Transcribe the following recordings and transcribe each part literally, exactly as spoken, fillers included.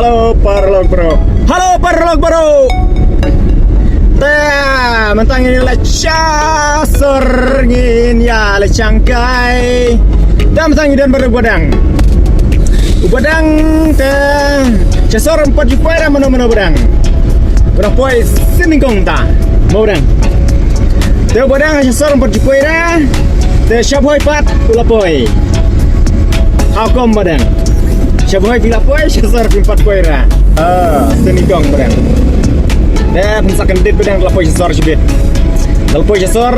Hello paralok bro. Hello paralok bro. Te mynta ngin ïa la sha sor, ngin ïa la shangkai. Te mynta ngi don bad u Badang. U Badang te sha sor em pat ju poi ra mano mano Badang. Bad poi sha nyngkong ta. Mo Badang. Te u Badang sha sor em pat ju poi ra. Te sha Bhoi pat u la poi. How come Badang? Sha Bhoi phi la poi, sha sor phim pat poi ra. Ah, sha nyngkong Badang. Te phin sa kyndit Badang, la poi sha sor shibit. La poi sha sor.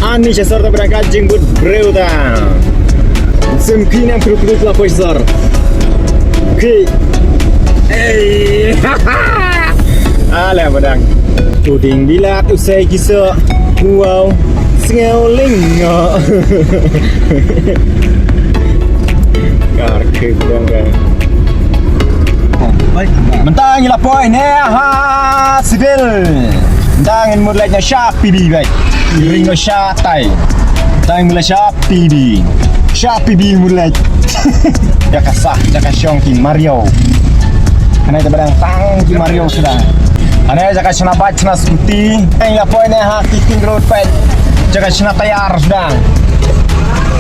Ani sha sor te Badang ka jingbud briew ta. Sim ki nam kru kru la poi sha sor. Ki. Ei. Ale Badang. Tuding bilat usai kiso. Wow. Sngew ling ngo. Kar khik dong ka. Mynta ngi la poi ne ha civil. Mynta ngin mut leit na sha P B bhai. Ring no sha tai. Mynta ngi la sha P B. Sha P B mut leit. Jaka sah, jaka shong ki Mario. Hangne te Badang tang ki Mario suda. Hangne jaka shna bike shna scooty. Ngi la poi ne ha Kiting Road peit. Jaka shna tayar suda.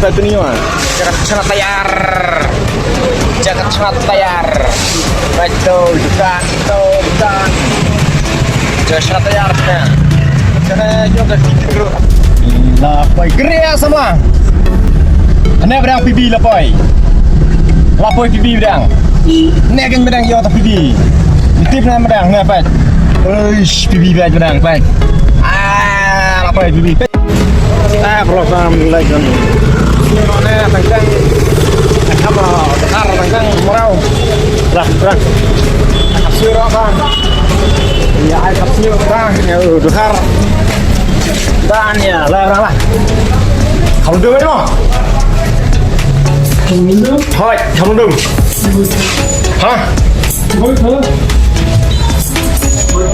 Peit tu ni wa. Jaka shna tayar. Jaka shna tayar. Peit tu, jaka tu, jaka. Jaka shna tayar suda. Jaka jaka Kiting Road. La poi gria sama. Hangne Badang P B la poi. La poi P B Badang. Ne kan Badang ïoh ta P B. Tip na Badang ne pat. Eish, P B bad Badang pat. Ah, la poi P B. Ah, bro, kam lagi kan. Ne tang tang. Apa? Har tang tang merau. Lah, lah. Siro kan. Ya, ai kap siro kan. Ya, udah har. Dan ya, lah, lah, lah. Kham dum mo? Hoi, kham dum. Ha?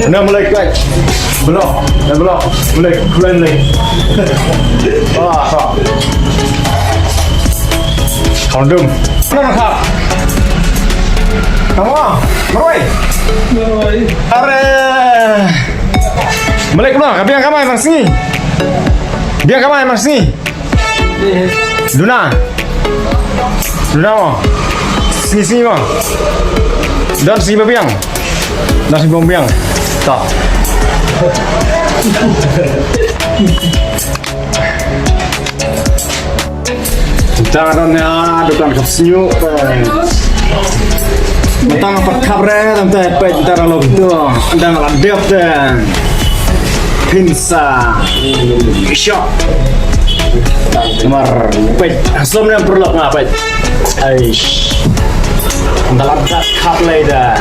Na malai kai. Belo, na belo. Malai, khuan malai. Ah, ha. Kham dum. Na khap. Kham. Marwai. Are. Malai kumno, ka biang kamai mar sngi. Biang kamai mar sngi. Duna. Duna mo. Sngi sngi mo. Don sngi ba biang. Don sngi ba biang. To. Tang don ïa dukan khap sñiuh. Tang pat khap re, tang te peit tang la lok do, tang la dep te. Pizza shop. Mar peit, som ne perlu nga peit. Aish. Tang la dep khap lei da.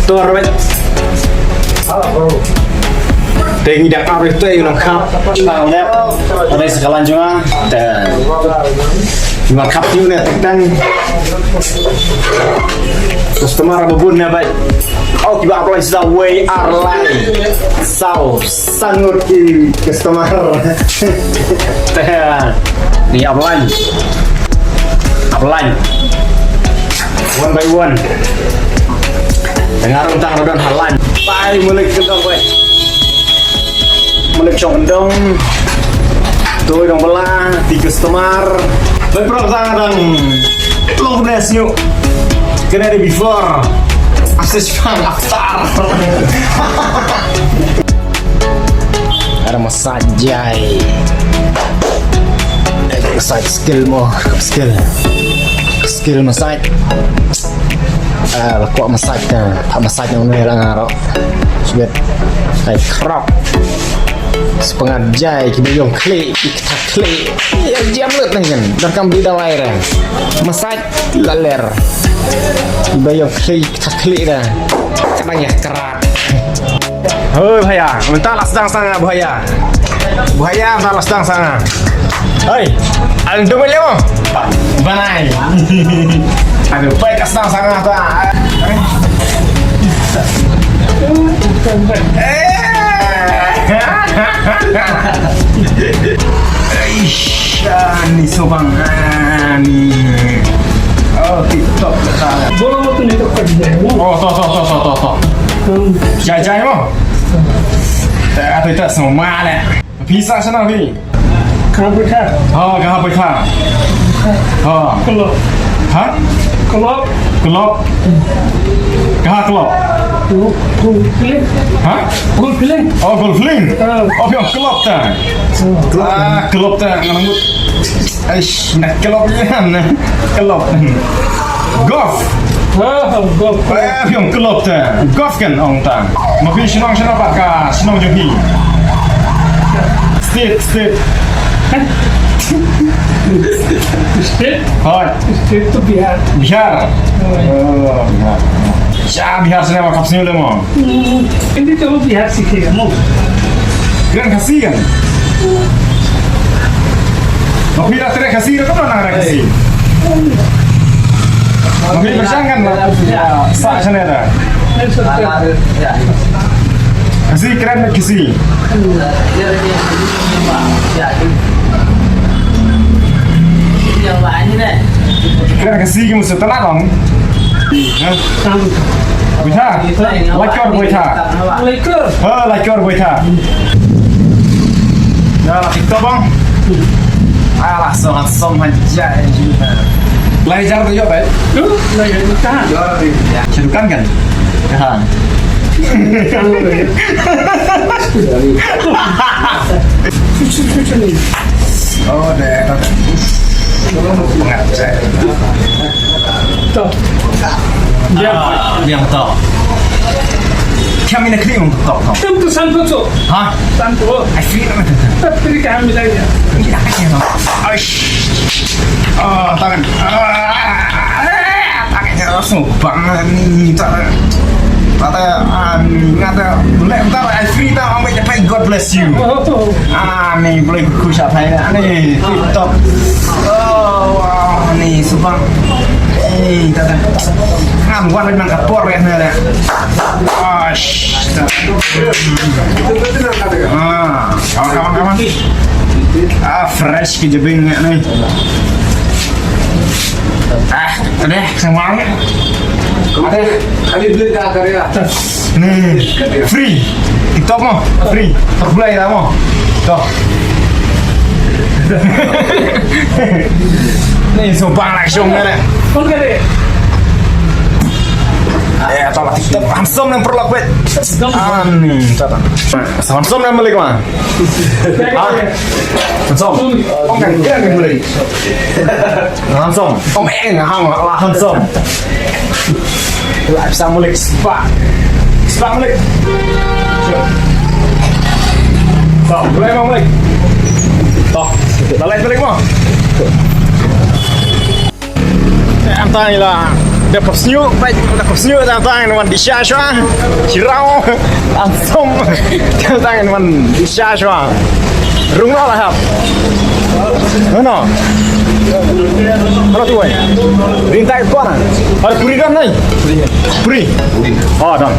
Tor peit. Te ngi dang arih te ngi dang khap. Tang dep. Te sa ka lan jong nga. Te ngi dang khap ïa une tang tang. Customer ba bun ne bai. Oh, kiba apply sa wei ar lai. Saw sangut ki customer. Te ngi apply. Apply. One by one. Tang arung tang rodon halan. Pai mulai kendong bai. Mulai chong kendong. Toi dong bela, ti customer. Bai prok tang dang. Long bless you. Kena di before. Asis pang after. Ada massage jai. Massage skill mo, skill. Skill massage. Ah, la kwah massage ka. Pat massage nong nai rang aro. Sibet. Ai krok. Sepengat jai ki bayong klik, ki ketak klik. Ya jam lut nang kan. Dah kam beli dawai re. Massage laler. Ki bayong klik, ketak klik dah. Kadang ya kerak. Hoi bhaiya, mynta la sdang sa nga bhaiya. Bhaiya, mynta la sdang sa nga. Hoi, ang dumai lemo. Banai. Aduh, baik la sdang sa nga ta. Eish, ani sobang ani. Tip top. Bolo mo tu ni to ka di mo. Oh, to, to, to, to, to, to. Hmm. Jai, jai mo. Ta, ta, ta, semua le. Pisa sana phi. Kahan baitha? Ha, kahan baitha? Ha. Club. Ha? Club. Club. Kahan club? Golf, golf field. Ha? Golf field. Oh, golf field. Ha. Oh, phi ong club ta. Ha. Ah, club ta ngan mut. Aish, na club ïa na. Club. Golf. Ha, golf. Eh, phi ong club ta. Golf kan ong ta. Ma phi shnong shnong pat ka shnong jong phi. State, state. State? Hoi. State to Bihar. Bihar. Oh, Bihar. Sha Bihar shnong ma kap shnong le mo. Hmm, hindi to Bihar sikhe mo. Kren Khasi kan? Mo phi da tre Khasi, da kumno nang re Khasi? Mo phi pyrshang kan? Sa chane da. Khasi kren Khasi. Kren Khasi ki musu tana dong. Ha? Baitha. Lachor baitha. Lachor. Ha, lachor baitha. Ya, la TikTok bang. Ah, la som, som han jai. Lai jar tu yo, bai. Tu, lai jar tu kan. Ya, dukan kan? Ha. Cucu, cucu ni. Oh, deh, deh. Pengat, cek. To. Biang. Ah, biang to. Kami nak kering to, to. Tentu santo tu. Ha? Santo. Ai, free nama tu. Tapi kami dah ya. Ini dah kacau. Aish. Ah, tangan. Ah, tangan. Langsung bangan ni. Tak, tak, ah, ni ngata. Boleh tak? Ai, free tak? Ambil cepat. God bless you. Oh. Ah, ni boleh ku siapa ni? Ni TikTok. Oh, wow, ni sebab. Ni tak ada. Ngam gua memang kapor ya ni. Ah, shh. Ah, kawan, kawan, kawan. Ah, fresh ke jebing ni. Ah, ada sama. Ada. Ada beli dah karya. Ni free. TikTok mo, free. Tak boleh dah mo. Tuh. Ni sumpah langsung ni. Eh, atau lah TikTok handsome yang perlu aku. Ah, ni, tak, tak. Handsome yang balik mah. Ah, handsome. Kong kan dia yang balik. Handsome. Kong eh ngahang lah handsome. Lah, bisa mulik sepak. Sepak mulik. Tuh, mulai bang mulik. Tuh, lalai balik mo. Antang ila da pap snyu, pai da pap snyu da antang wan di sha sha. Chirau. Handsome. Antang wan di sha sha. Rung la hap. No, no. Halo tu wai. Ring tai kona. Ada puri kan nai? Puri. Oh, dong.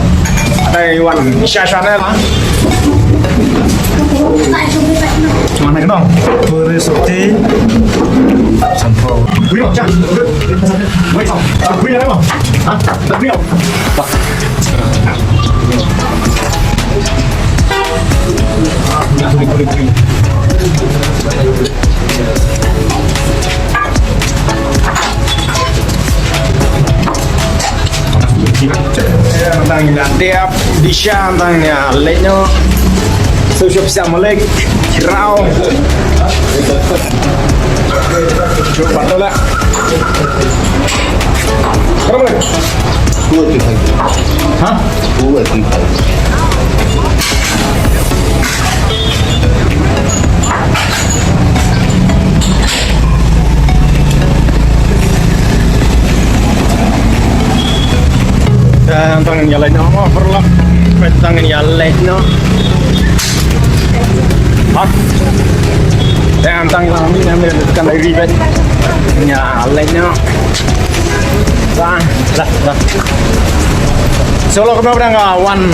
Ada iwan sha sha nai lah. Mana ke dong? Puri soti. Sampau. Puri, cak. Wai, puri apa? Hah? Puri apa? Tang ina dep di sha tang ina leit noh. So shop sa malik rau. Shop patola. Berapa lagi? Dua tiga. Hah? Dua tiga. Tang tang ïa leit noh, oh, paralok. Tang ïa leit noh. Hah? Tang tang ïa leit noh, kan lagi bet. Ïa leit noh. Dah, dah, dah. Solo kena pedang ka wan.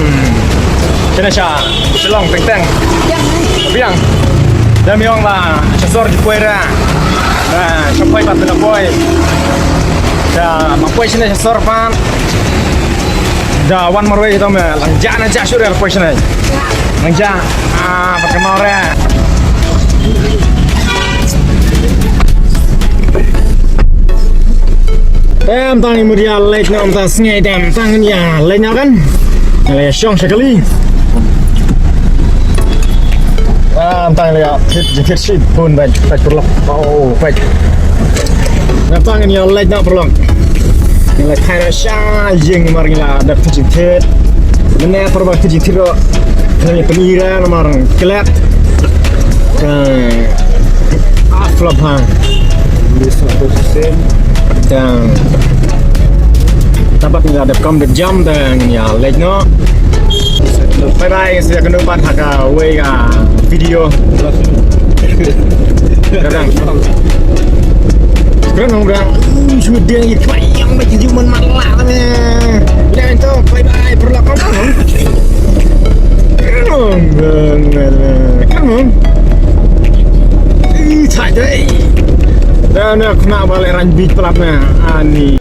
Kena sha. Shalong teng teng. Biang. Dah miong ba. Sha sor di poi ra. Ba, sha poi ba tena poi. Da ma poi shane sha Sorpan. Da wan marwei to me lang ja na ja shuh re poi shane. Lang ja. Ah, pakai mau re. Em tang i mudia lek na om ta sngai dem tang ya lek na kan. Lek shong shakali. Ah, tang lek ya thit jingthit shi bun ban pat purlok. Oh, pat. Ngam tang ngi ïa leit noh paralok. Ngi la thait noh sha ïing namar ngi la dep thit jingthit. Mynne paralok thit jingthit ruh. Ngi pynïra namar klet. Ah, flop ha. Dang. Tabat ngi la dep kam dep jam dang ngi ïa leit noh. Bye bye, sa ïakynduh pat ha kawei ka video. Kadang. Kren nong dang. Shu dang i kwai yang ba ji man man la me. Dang to bye bye paralok. Kren nong dang. Kren nong. Ih, chai dai. Dang na khna ba le ran bit palat na. Ani.